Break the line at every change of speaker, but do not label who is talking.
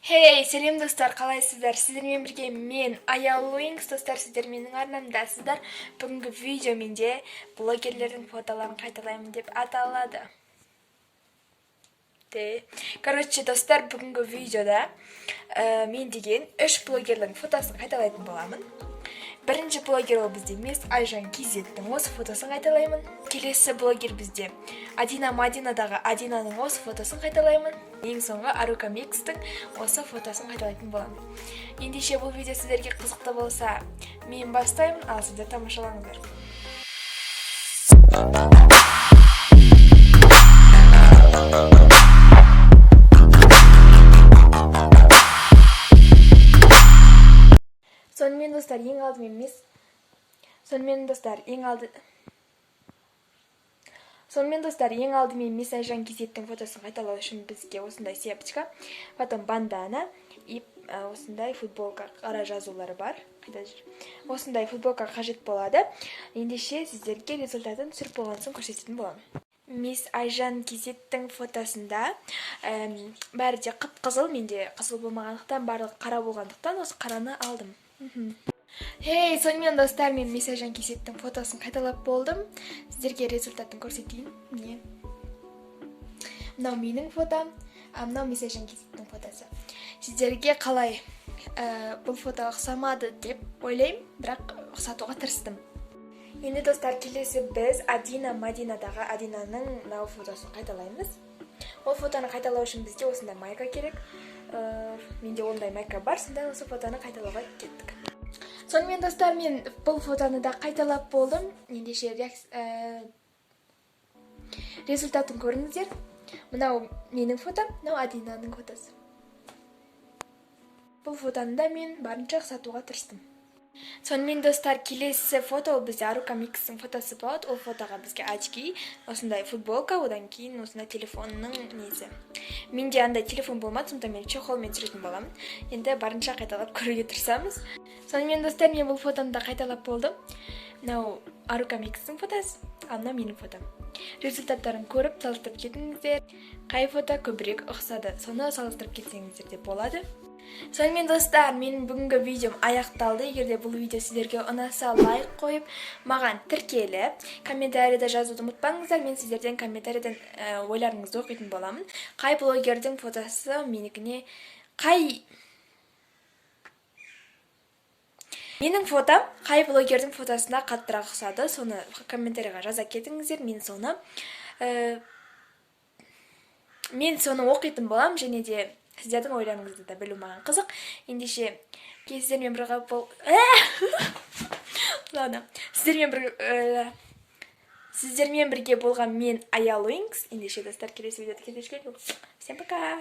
Хей, сәлем, достар, қалайсыздар? Сіздермен бірге мен, Аял Уинкс. Достар, сіздер менің арнамдасыздар. Бүгінгі видео менде блогерлердің фотоларын қайталаймын деп аталады. Де. Короче, достар, бүгінгі видеода мен деген үш блогерлердің фотосын қайталайтын боламын. Бірінші блогер ол бізде Мисс Айжан Кизеттің осы фотосын қайталаймын. Келесі блогер бізде Адина Мадинадағы Адинаның осы фотосын қайталаймын. Ең соңғы Арука Микстің осы фотосын қайталайтын боламын. Ендеше, бұл видео сіздерге қызықты болса, мен бастаймын, ал сіздер тамашалаңыздар. Сонымен, достар, ең алдымен мисс Сонымен, достар, ең алды Сонымен, достар, ең алдымен Мисс Айжан Кизеттің фотосын қайталау үшін бізге осындай сеточка, потом бандана и осындай футболка, қара жазулары бар. Қайда жүр? Осындай футболка қажет болады. Ендеше, сіздерге результатын түсіріп болған соң көрсететін боламын. Мисс Айжан Кизеттің фотосында бәрі де қып қызыл, менде қызыл болмағандықтан, барлығы қара болғандықтан, осы қараны алдым. Хей, сонымен, достар, мен Мисс Айжан Кизеттің фотосын қайталап болдым. Сіздерге результатын көрсетейін. Міне. Мынау менің фотом, а мынау Мисс Айжан Кизеттің фотосы. Сіздерге қалай, бұл фото ұқсамады деп ойлаймын, бірақ ұқсатуға тырыстым. Енді, достар, келесі біз Адина Мадинадағы Адинаның мынау фотосын қайталаймыз. Ол фотоны қайталау үшін бізге осындай майка керек. Менде ондай майка бар, сонда осы фотоны қайталауға кеттік. Сонымен, достар, мен бұл фотоны да қайталап болдым. Ендеше, результатын көріңіздер. Мынау менің фотом, мынау Адинаның фотосы. Бұл фотоны да мен барынша ұқсатуға тырыстым. Сонымен, достар, келесі фото ол бізде Арука Микстің фотосы болады. Ол фотоға бізге очки, осындай футболка, одан кейін осындай телефонның несі. Менде андай телефон болмады, сондықтан мен чехолмен түсіретін боламын. Енді барынша қайталап көруге тырысамыз. Сонымен, достар, мен бұл фотоны да қайталап болдым. Мынау Арука Микстің фотосы, ал мынау менің фотом. Результаттарын көріп, салыстырып кетіңіздер. Қай фото көбірек ұқсады, соны салыстырып кетсеңіздер де болады. Сонымен, достар, менің бүгінгі видеом аяқталды. Егер де бұл видео сіздерге ұнаса, лайк қойып, маған тіркеліп, комментарийда жазуды ұмытпаңыздар. Мен сіздерден комментарийден ойларыңызды оқитын боламын. Қай блогердің фотосы менікіне, қай менің фотом қай блогердің фотосына қаттырақ ұқсады, соны комментарийға жаза кетіңіздер. Мен соны оқитын боламын және де сіздердің ойларыңызды да білу маған қызық. Ендеше, сіздермен бірге бол, ладно, сіздермен бірге болған мен, Аял Уинкс. Ендеше, достар, келесі видеода кездескенше, всем пока!